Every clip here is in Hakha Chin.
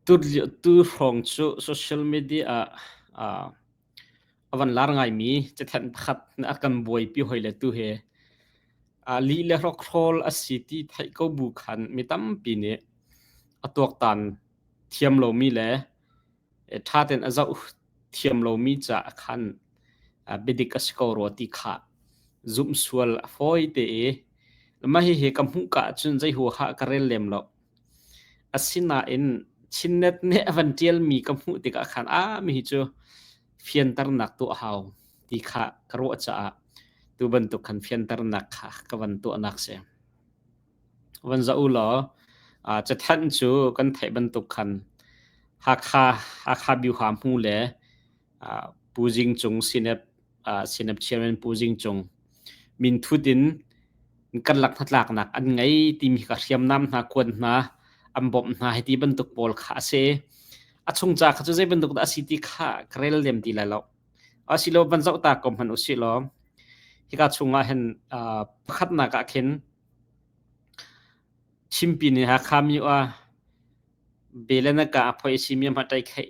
Tu hrawng cu social media ah a van lar ngaimi cathanh pakhat a kan buaipi hoi le tu hi lih le hrokhrawl a si ti theih ko bu khan mi tampi nih a tuaktan thiam lomi le ṭha tein a zoh thiam lomi caah khan biadik a si ko rua ti kha zumh sual a fawi te i mah hihi ka hmuh ka ahcun zei huaha ka rel lem lo. Asinain Chinnet nih a van ṭialmi ka hmuh tikah khan ah mihi cu fianternak tuah a hau ti kha ka ruah caah tu bantuk khan fianternak kha ka van tuahnak si. Van zoh u law cathanh cu kan theih bantuk khan Hakha Hakha Byuha hmu le Pu Zing Cung Sinep Sinep Chairman Pu Zing Cung minthut in karlak hnatlaknak an ngei timi kha hriamnam hna kuan hna an bawmh hna hiti bantuk pawl kha a si. A chung ca kha cu zei bantuk dah a si ti kha ka rel lem ti lai lo. Asilo van zoh ta ko hmanh usih law hika chungah hin pakhatnak ah khin Chimpi nih Hakha myo ah Belenaka a phoi si mi ma tai khai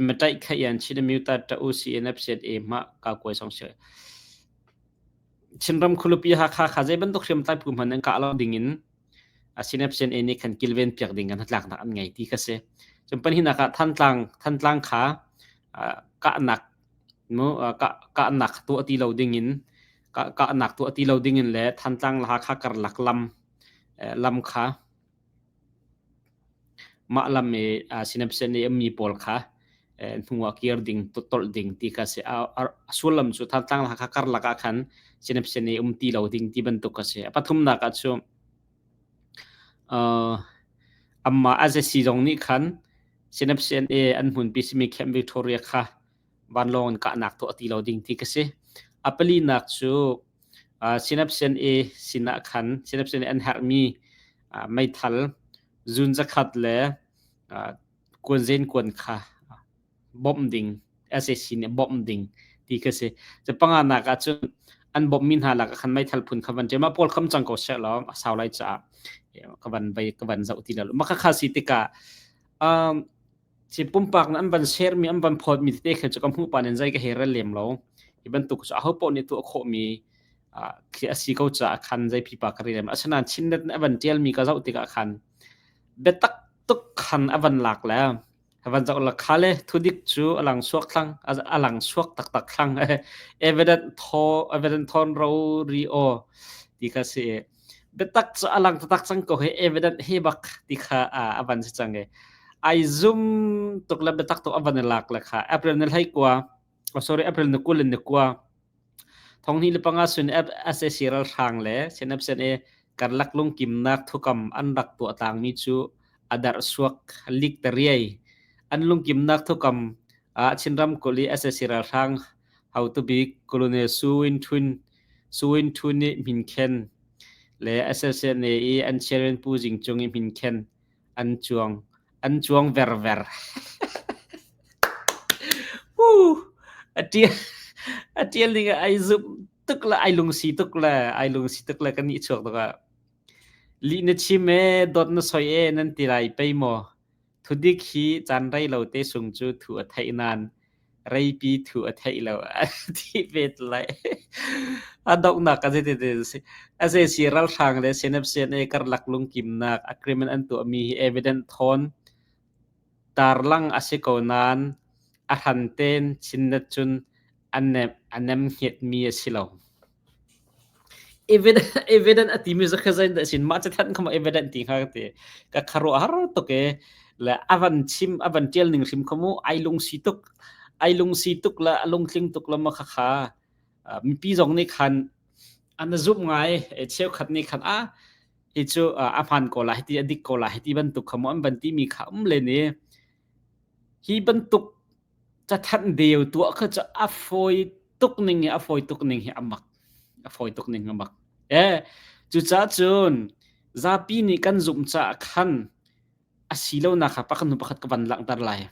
ma tai khai yan chin myu ta ta u si nf set e ma ka koi song se Chinram khulipi Hakha kha zei bantuk hriamtlai phu hmanh an kah lo ding in Synapse nih khan kilven piak ding kan hnatlaknak an ngei ti kha si. Cun pahnihnak ah Thantlang Thantlang kha kahnak mu kahnak tuah ti lo ding in kahnak tuah ti lo ding in le Thantlang le Hakha karlak lam lam kha Mah lam i Synapse i ummi pawl kha hnu ah kir ding, tolh ding ti kha a si. A sullam cu Thantlang le Hakha karlak ah khan Synapse i um ti lo ding ti bantuk a si. A pathumnak ah cu amah SAC zong nih khan Synapse i an hmunpi simi Camp Victoria kha vanlawng in kahnak tuah ti lo ding ti ka si. A palinak cu Synapse i sinah khan Synapse i an herhmi meithal zun zakhat le kuanzen kuan kha bawmh ding sac nih bawmh ding ti kha si. Cu panganak ah cun an bawmhmi hna lakah khan meithal phun kha van ṭem ah pawl kham cang ko seh law a sau lai caah ka van vai ka van zoh ti lo. Mah kha si tikah um, Si pumpak nih an van share-mi an van phawtmi tete khi cu ka hmuh pah in zei ka he rel lem lo. Hi bantuk cu aho paoh nih tuah khawhmi khi a si ko caah khan zei pipa ka rel lem. Asinain Chinnet nih a van ṭialmi ka zoh tikah khan biatak tuk khan a van lak le a van zoh la kha le thudik cu a lang suak thlang a lang suak taktak thlang evident thaw evident thawn ro ri aw ti kha si Biatak cu a lang taktak cang ko hi evident hi bak ti kha a van si cang i ai zum tuk le biatak tuk a van i lak le kha April ni hlei kua oh sorry April ni 20 in ni kua thong hnih le panga sun SAC ralhrang le CNFCN i karlak lungkimnak thukam an rak tuah tlangmi cu a darh suak lik ta riai an lungkimnak thukam ah Chin ramkulh i SAC ralhrang hotu bik Colonel Su Win Htun Su Win Htun nih hminkhen le SSNA i an chairman Pu Zing Cung i hminkhen an cuang an cuang verver. A ṭial a ṭial ning ah ai zumh tuk le ai lungsi tuk le ai lungsi tuk le kan nih chuak tuk ah lih na chim ee dawt na soi ee nan ti lai pei maw Thudik hi caan rei lo te sung cu thu a theih nain reipi thu a theih lo a ti ve lai. A donghnak a zeiti si. SAC ralhrang le CNFCNA karlak lungkimnak agreement an tuahmi hi evident thawn tarlang a si ko nain a hran tein Chinnet cun a nem hngetmi a si lo. Evident evident a timi cu kha zeidah sin mah cathanh kha maw evident ti hnga ka ti. Ka khuaruahhar tuk i le a van chim a van ṭial ning hrim kha mu ai lungsi tuk ai lungsi tuk le a lungtling tuk le maw khakha mipi zong nih khan an zumh ngai cheukhat nih khan ah hi cu a hmaan ko la hiti a dik ko la hiti bantuk kha mu an van timi kha um len i hi bantuk Cathanh deu tuah kha cu a fawi tuk ning hi a fawi tuk ning hi a mak. A fawi tuk ning a mak. Eh, cucaah cun zapi nih kan zumh caah khan a si lonak kha pakhat hnu pakhat ka van langhter lai.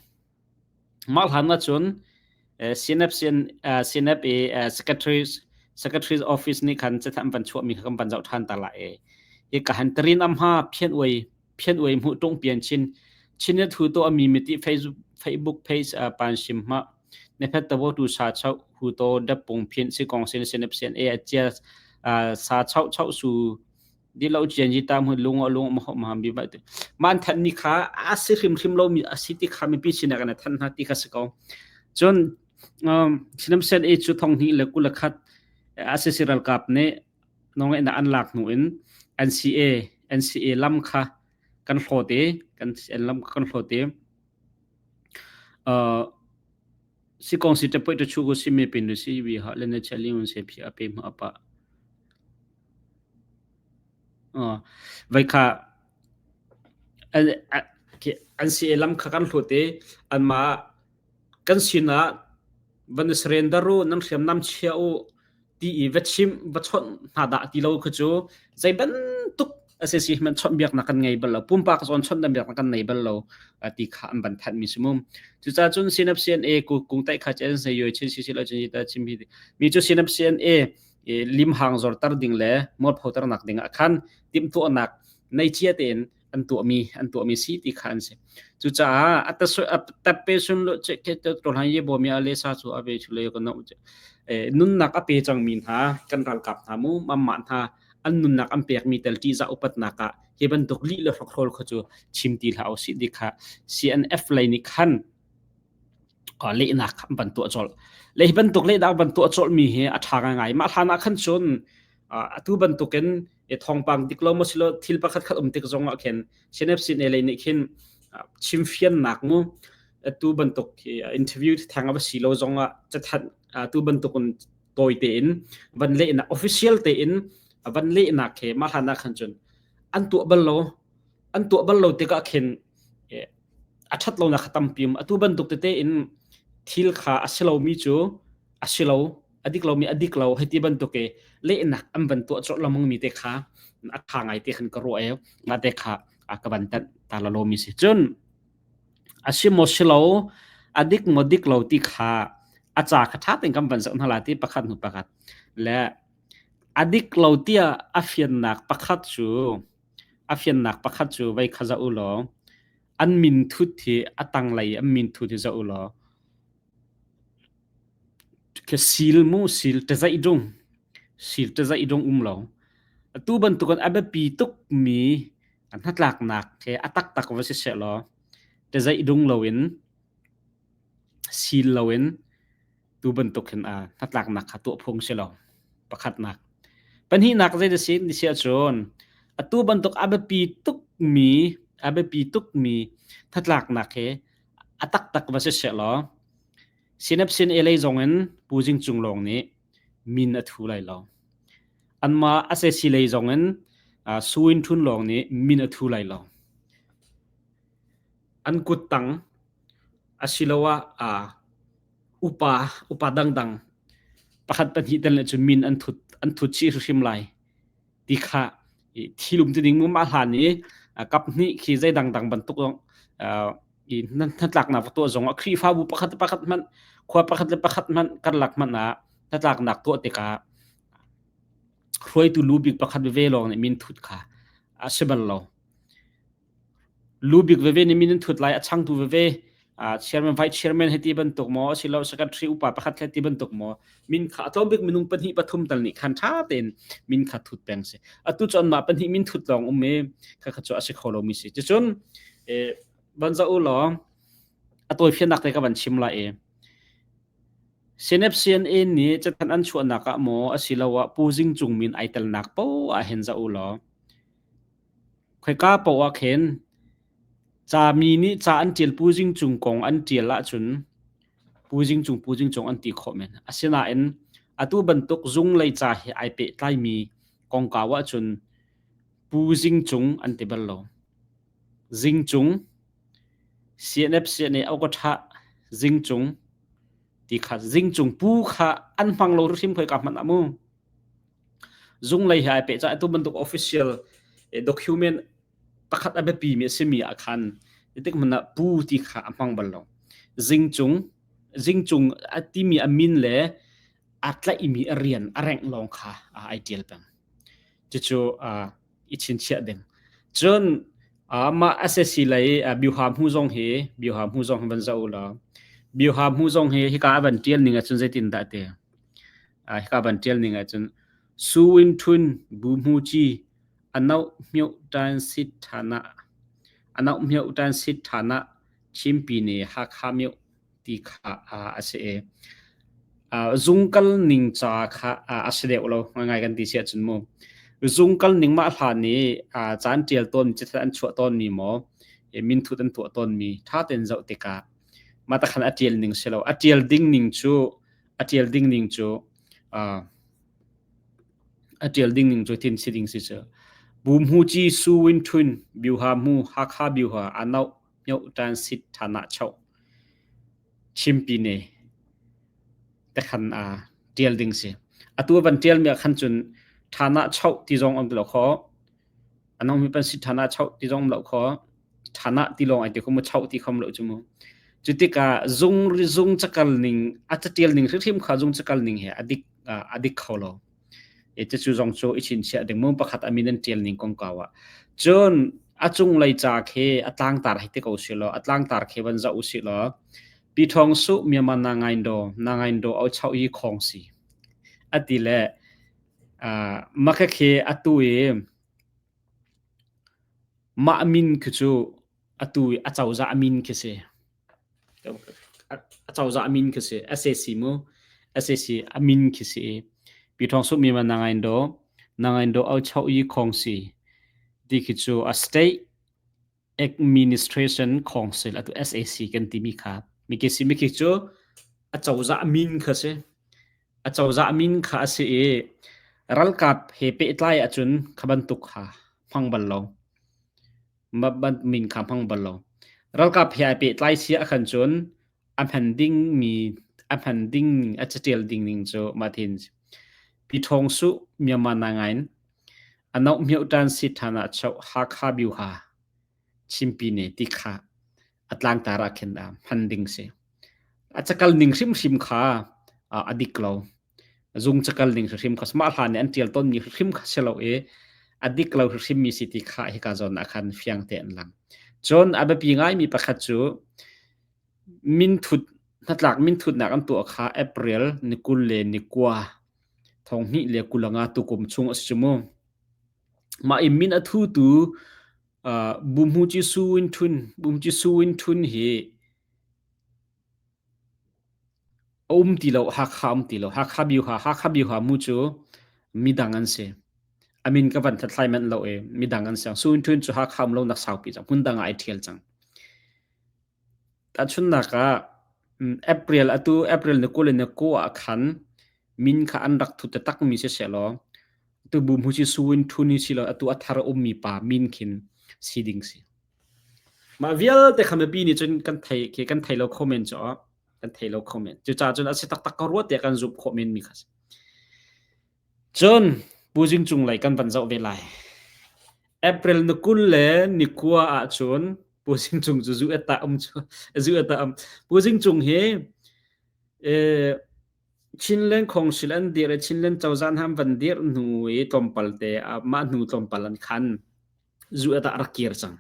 Mah hlan ahcun CNF, CNF i secretary secretary's office nih khan cathanh an van chuahmi kha kan van zoh ṭhan ta lai. Hi ka han tarin am ha phian uai phian uai hmuh ṭung pian chin. Chinnet hu to ami miti Facebook page a pan sim ma ne phet tabo tu sa chau hu to dap pung phin si kong sin sinep sen e achia sa chau chau su di lo chian ji tam hu lung lung ma ma bi ba man than ni kha a si hrim hrim lo mi a si ti kha mi pi sin na than na ti kha se ko chun sinam sen e chu thong hi le kul khat a si siral kap ne nong na an lak nu in NCA NCA lam kha kan hlawt i kan lam kan hlawt i uh, si kong si te poi te chu ko si me pin si wi ha le ne chali un se phi a pe ma pa uh, vai kha an si lam kha kan hlawt i an ma kan sinah van surrender u nan hriamnam chia u ti i va chim va chawnh hna dah ti lo kha cu zei bantuk a si si hmanh chawnh biaknak kan ngei bal lo pumpak zawn chawnh biaknak kan nei bal lo ti kha an van thanh mi si mum cucaah cun CNF CNA kung tai kha chen se yoi chin si si lo chin ta chim hi mi cu CNF CNA lim hang zor tar ding le mualpho tar nak ding ah khan timhtuahnak nei chia tein an tuahmi an tuahmi si ti kha an si. Cucaah a tappe sun lo che ke to hlan ye bo mi a le sa chu a ve chu le ko no nunnak a pe cangmi hna kan ralkap hna mu mamma hna an nunnak an pekmi tel ti za upatnak ah hi bantuk lih le hrokhrawl kha cu chim ti hlah usih ti kha CNF lei nih khan lehnak an van tuah colh. Le hi bantuk lehnak van tuah colh mi hi a ṭha ngai. Mah hlan ah khan cun atu bantukin thawngpang dik lo maw silo thil pakhat khat um tik zong ah khin CNFC ne lei nih khin chimfiannak mu atu bantuk interview thang a va si lo zong ah cathanh atu bantuk in tawi tein van lehnak official tein van lehnak he mah hlan ah khan cun an tuah bal lo an tuah bal lo tikah khin a ṭhat lonak kha tampi um atu bantuk tete in thil kha a si lomi cu a si lo a dik lomi a dik lo hei ti bantuk i lehnak an van tuah cawh lengmang mi te kha a ṭha ngai te khan ka ruah i mah te kha a ka van tanh ta la lomi si cun a si maw si lo a dik maw dik lo ti kha a ca kha ṭha tein kan van zoh hna la ti pakhat hnu pakhat le a dik lo tiah a fiannak pakhat cu A fiannak pakhat cu vei kha zoh u law an min thut hi a tanglei an min thut hi zoh u law khi sil mu sil ṭazaih dung sil ṭazaih dung um lo. Atu bantukin a biapi tukmi hnatlaknak he a taktak va si sehlaw ṭazaih dung loin sil loin tu bantuk hin a hnatlaknak kha tuah phung si lo. Pakhatnak. Pahnihnak zei si ni si ahcun atu bantuk a biapi tukmi a biapi tukmi hnatlaknak hi a taktak va si sehlaw Synapsin lei zong in Pu Zing Cung lawng nih min a thu lai lo. Anmah SAC lei zong in Suin Thun lawng nih min a thu lai lo. An kuttang asiloah upa upa dangdang pakhat pahnih tel nih cun min an thut an thut chih hrimhrim lai ti kha thil um ti ding mu mah hlan i kap hnih khi zei dangdang bantuk i hnatlaknak va tuah zong ah Khrihfabu pakhat le pakhat hmanh khua pakhat le pakhat hmanh karlak hmanh ah hnatlaknak tuah tikah hruaitu lu bik pakhat veve lawng nih min thut kha a si bal lo. Lu bik veve nih min an thut lai, a changtu veve chairman, vice chairman hei ti bantuk maw asilo secretary upa pakhat he ti bantuk maw min kha a tlawm bik minung pahnih pathum tal nih khan ṭha tein min kha thut peng si. Atu cu anmah pahnih min thut lawng um i kha kha cu a si kho lomi si. Cucun van zoh u law a tawifiannak te ka van chim lai i CNF CNA nih cathanh an chuahnak ah maw asiloah Pu Zing Cung min ai telnak poah ah hin zoh u law Khoika paoh ah khin ca mi nih ca an ṭial Pu Zing Cung kong an ṭial ahcun Pu Zing Cung Pu Zing Cung an ti khawh men. Asinain atu bantuk zunglei ca he ai pehtlaimi kongkau ahcun Pu Zing Cung an ti bal lo. Zing Cung, CNF CNA Awkaṭha Zing Cung ti kha Zing Cung Pu kha an hmang lo hrim khoika hmanh ah mu. Zunglei he ai pehtlai atu bantuk official document pakhat a biapi mi a simi ah khan tik hmanh ah pu ti kha a hmang bal lo. Zingcung zingcung a timi a min le a tlaihmi a rian a rengh lawng kha ai ṭial peng. Cucu i chinchiah ding. Cun. Mah SSC lei Byuha hmu zong hi Byuha hmu zong hi van zoh u law Byuha hmu zong hi hika a van ṭial ning ahcun zeitin dah ti? Hika van ṭial ning ahcun Su Win Htun Bu Hmu Ci Anoh Hmioh Ṭan Sit Ṭhanah Anoh Hmioh Ṭan Sit Ṭhanah Chinpi nih Hakha Mioh ti kha a si i zung kal ning ca kha a si deuh lo ngai kan ti si ahcun mu zung kal ning mah hlan i caan ṭial tawn cithat an chuah tawn mi maw minthut an tuah tawn mi ṭha tein zoh tikah mah takhan a ṭial ning si lo a ṭial ding ning cu a ṭial ding ning cu a ṭial ding ning cu tin si ding si cu Bu Hmu Ci Su Win Htun Byuha Hmu Hakha Byuha Anoh Myoh Ṭan Sit Ṭhanah Choh Chimpine tekhan a ṭial ding si. Atu van ṭial mi ah khan cun ṭhanah choh ti zong um ti lo kho. Anong mi pan si ṭhanah choh ti zong um lo kho. Ṭhanah ti lawng ai ti kho mu choh ti khom lo cu mu. Cu tikah zung zung cakal ning a caṭial ning hrimhrim kha zung cakal ning he a dik a dik kho lo. Cucu zong cu i chinchiah ding mu pakhat a min an ṭial ning kongkau ah. Cun a cunglei ca khi a tlangtar hei ti ko si law a tlangtar khi van zoh usih law Pi Thawng Suh Myanmar na ngain daw na ngain daw au chau i khong si a ti le mah khi atu i mah min khi cu atu i acozah min khi si. Acozah min khi si. SAC mu. SAC a min khi si. Pi Thawng Suh mi ma na ngain daw na ngain daw au chau i khong si ti khi cu a state administration council atu SAC kan timi kha mi khi si mi khi cu acozah min kha si. Acozah min kha a si i ralkap he pehtlai ahcun kha bantuk kha hmang bal lo. Min kha hmang bal lo. Ralkap he ai pehtlai si ahkhan cun a hman dingmi a hman ding a catial ding ning cu mah tin Pi Thawng Suh Myanmar Nangain Anoh Myoh Tan Si Than ah Choh Hakha Byuha Chimpi ne ti kha a tlangtar ah khin hman ding si. A cakal ning hrimhrim kha a dik lo. Zung cakal ning hrimhrim kha mah hlan nih an ṭial tawnmi hrimhrim kha si lo i a dik lo hrimhrimmi si ti kha hika zawn ah khan fiang te an lang. Cun a biapi ngaimi pakhat cu minthut hnatlak minthutnak an tuah kha April ni 21 2025 tukum chung a si cu mu. Mah i min a thutu Bumhuci Su Win Htun Bumhuci Su Win Htun hi a um ti lo Hakha um ti lo Hakha Byuha Hakha Byuha mu cu midang an si. A min ka van hlathlai manh lo i midang an si. Su Win Htun cu Hakha um lonak saupi cang hmun dang ah ai ṭhial cang. Tahchunhnak ah April atu April ni 21 ah khan min kha an rak thut taktakmi sisehlaw atu Bumhuci Su Win Htun hi si lo atu a thar a ummi pa min khin si ding si. Mah vialte kha mipi nih cun kan thei khi kan thei lo kho men cu kan thei lo kho men. Cucaah cun a si taktak ko rua tiah kan zumh khawh men mi kha si. Cun Pu Zing Cung lei kan van zoh ve lai. April ni 20 le ni kua ahcun Pu Zing Cung cu zu eta um cu zu eta um. Pu Zing Cung hi eh, Chinland Council an dir i Chinland cozah hna an van dir hnu i tlawmpal te mah hnu tlawmpal an khan zu eta rak kir cang.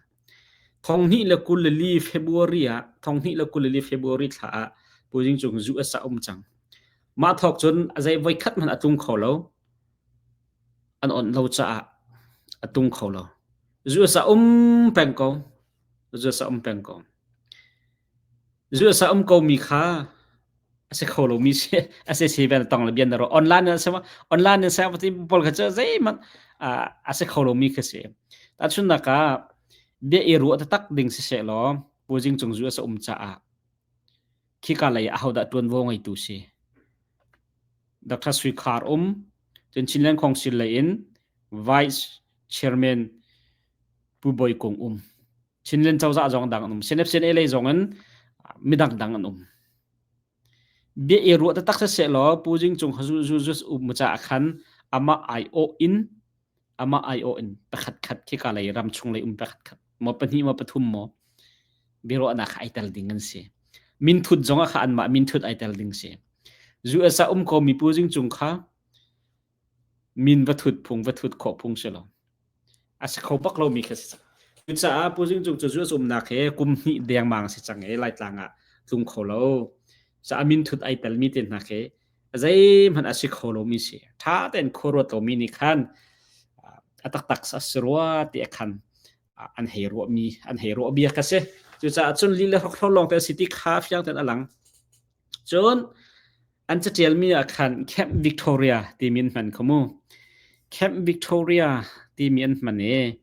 2024 February ah 2024 February thla ah Pu Zing Cung zu asa um cang. Mah thawk cun a zei voikhat hmanh a tlung kho lo. An onh lo caah a tung kho lo. Zu a um peng ko. Zu a um peng ko. Zu a um ko mi kha a si kho lomi si a si si vel tong le bian ro online na sama online na sa pati pawl kha chu zeihmanh a si kho lomi kha si. Tahchunnak ah bia i ruah taktak ding si seh law Pu Zing Cung zu a sa um caah Khika lei ah ahodah ṭuanvo ngeitu si? Dr. Sui Khar um, cun Chinland Council lei in Vice Chairman Pu Bawi Kung um. Chinland cozah zong dang an um. CNFCNA lei zong in midang dang an um. Bia i ruah taktak siseh law Pu Jing Cung zu zu zu um caah khan amah aiawh in amah aiawh in pakhat khat khika lei ram chung lei um pakhat khat maw pahnih maw pathum maw biaruahnak kha ai tel ding an si. Minthut zong ah kha anmah minthut ai tel ding si. US ah um ko mi Pu Zing Cung kha min va thut phung va thut khawh phung si lo. A si kho bak lomi kha si. Cucaah Pu Zing Cung cu US umnak he kum hnih dengmang si cang i Laitlang ah tlung kho lo. Ca a min thut ai telmi te hna khi zeihmanh a si kho lomi si. Ṭha tein khua ruat lomi nih khan a taktak a si rua ti a khan an hei ruahmi an hei ruah bia ka si. Cucaah cun lih le hrokhrawl lawng te a si ti kha fiang tein a lang. Cun an caṭialmi ah khan Camp Victoria timi an hman kho mu. Camp Victoria timi an hman i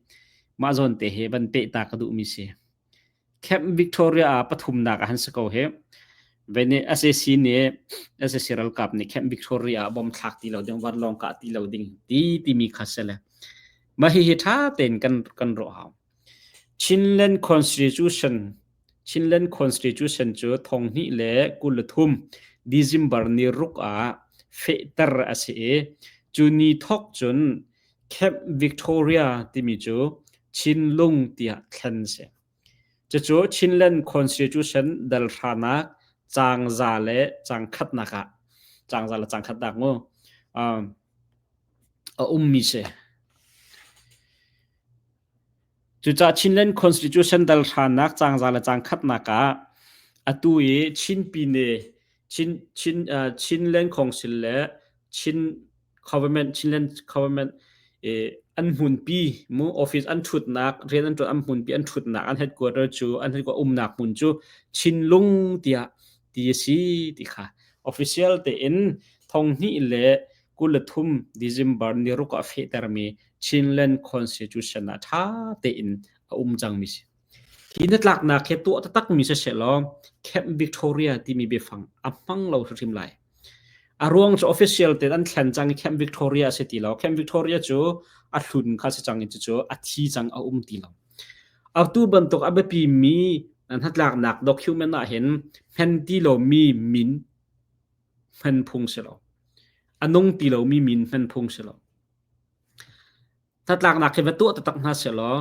mah zawn te hi van peh ta ka duhmi si. Camp Victoria ah pathumnak ah han si ko hi. Ve nih SAC nih SAC ralkap nih Camp Victoria ah bom thlak ti lo ding, vanlawng kah ti lo ding ti timi kha si le. Mah hihi ṭha tein kan kan ruah hau. Chinland Constitution Chinland Constitution cu 2023 December ni ruk ah fehter a si i cu ni thawk cun Camp Victoria timi cu Chinlung tiah thlen a si. Cucu Chinland Constitution dal hranak caangza le caangkhatnak ah caangza le caangkhatnak mu um, a ummi si. Cucaah Chinland Constitution dal hranak caangza le caangkhatnak ah atu i Chin Pine Chin Chin uh, Chinland Council le Chin Government Chinland Government i an hmunpi mu office an ṭhutnak rian an ṭuan an hmunpi an ṭhutnak an headquarter cu an headquarter umnak hmun cu Chinlung tiah ti a si ti kha official tein thonghnih le 23 December ni ruk ah fehtermi Chinland Constitution ah ṭha tein a um cangmi si. Hi hnatlaknak hi tuah taktakmi siseh law Camp Victoria timi biafang a hmang lo hrimhrim lai. A ruang cu official tein an thlen cang i Camp Victoria a si ti lo. Camp Victoria cu a hlun kha si cang i cucu a thi cang a um ti lo. Atu bantuk a biapimi hnatlaknak document ah hin hmen ti lomi min hman phung si lo. A nung ti lomi min hman phung si lo. Hnatlaknak hi va tuah taktak hna sehlaw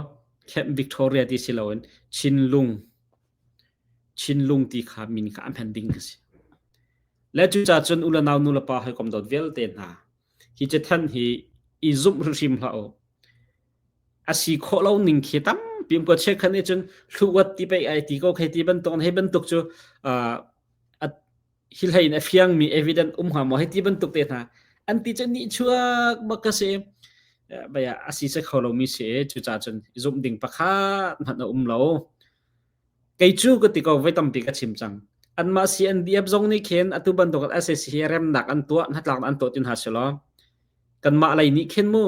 Camp Victoria ti si loin Chinlung Chinlung ti kha min kha a hman ding ka si. Le cucaah cun u le nau nu le pa hawikom dawt vialte hna hi cathanh hi i zumh hrimhrim hlah u. A si khawh lo ning khi tampi um ko cheukhat nih cun hluat ti pei ai ti ko khei ti bantuk hei bantuk cu uh, hi hlei in a fiangmi evidence um hnga maw hei ti bantuk te hna an ti cu nihchuak bak ka si baya a si se kho lomi si cucaah cun zumh ding pakhat hmanh a um lo kei cu ka ti ko voi tampi ka chim cang anmah CNDF zong nih khin atu bantuk SAC hi remnak an tuah hnatlaknak an tuah tin ha si law kanmah lei nih khin mu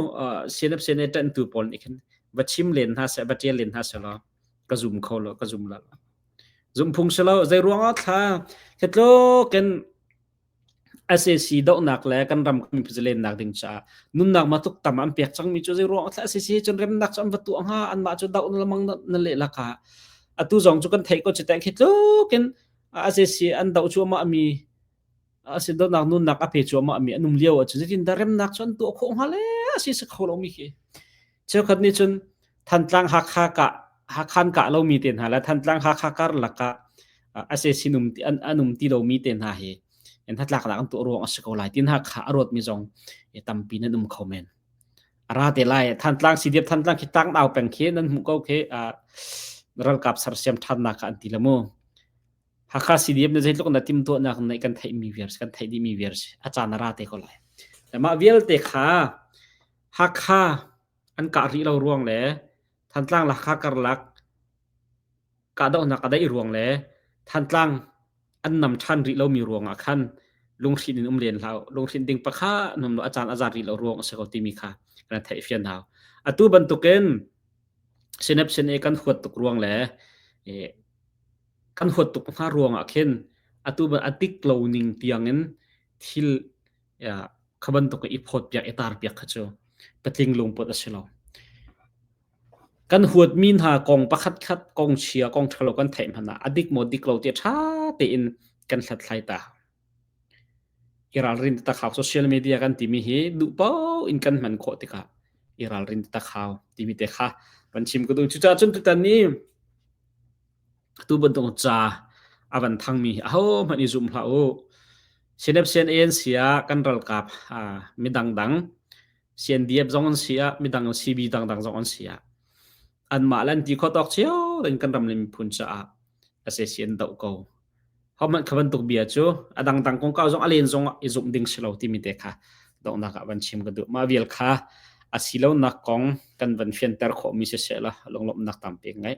CNF CNA ṭanhtu pawl nih khin va chim len hna seh va ṭial len hna seh law ka zum kho lo ka zum lo Zumhphung si lo. Zei ruangah thla hitluk in SAC dohnak le kan ram kan mipi lennak ding caah nunnak ma tuk tam an pek cangmi cu zei ruangah thla SAC cun remnak cu an va tuah hnga anmah cu doh na lamang na leh laka atu zong cu kan theih ko cu teng hitluk in SAC an doh cuahmah mi asi dohnak nunnak a pe cuahmah mi an um lio ahcun zeitin dah remnak cu an tuah khawh hnga le asi si kho lomi khi Cheukhat nih cun Thantlang Hakha kah Hakhan kah lomi te hna le Thantlang Hakha karlak ah sac um an, an um ti lomi te hna hi hnatlaknak an tuah ruang a si ko lai tin Hakha a ruatmi zong tampi nan um kho men. A ra te lai Thantlang CDF Thantlang khi tang nau peng khi nan hmuh ko khi ralkap sersiam ṭhannak ah an ti la mu. Hakha CDF na zeitluk na timtuahnak na kan theihmi viar kan theih dihmi viar si a caan a ra te ko lai. Mah vialte kha Hakha an kah rih lo ruang le Thantlang le Hakha karlak kahdohnak a daih ruang le Thantlang an nam ṭhan rih lomi ruangah khan lunghrinh in um len hlah u. Lunghrinh ding pakhat an um lo, a caan a zat rih lo ruang a si ko timi kha kan theih fian hau. Atu bantukin Sinep sin i kan huat tuk ruang le kan huat tuk hna ruangah khin atu a dik lo ning tiangin thil kha bantuk i phawtpiak i tarpiak kha cu patling lungput a si lo. Kan huatmi hna kong pakhat khat kong chia kong ṭhalo kan theih hmanh ah a dik maw dik lo ti ṭha tein kan hlathlai ta. I ralrin tak hau social media kan timi hi duh paoh in kan hman khawh tikah i ralrin tak hau timi te kha van chim ka duh. Cucaah cun tutan ni Atu bantuk ca a van thangmi hi ahohmanh i zum hlah u. CNF CNA an si ah kan ralkap midang dang CNDF zong an si ah midang CB dangdang zong an si ah. Anmah le an ti khawh tawk cio in kan ram le miphun caah sac an doh ko. Hohmanh kha bantuk bia cu a dangdang kongkau zong a len zong ah i zumh ding si lo timi te kha donghnak ah van chim ka duh. Mah vial kha a si lonak kong kan van fianter khawhmi siseh la lunglawmhnak tampi ka ngei.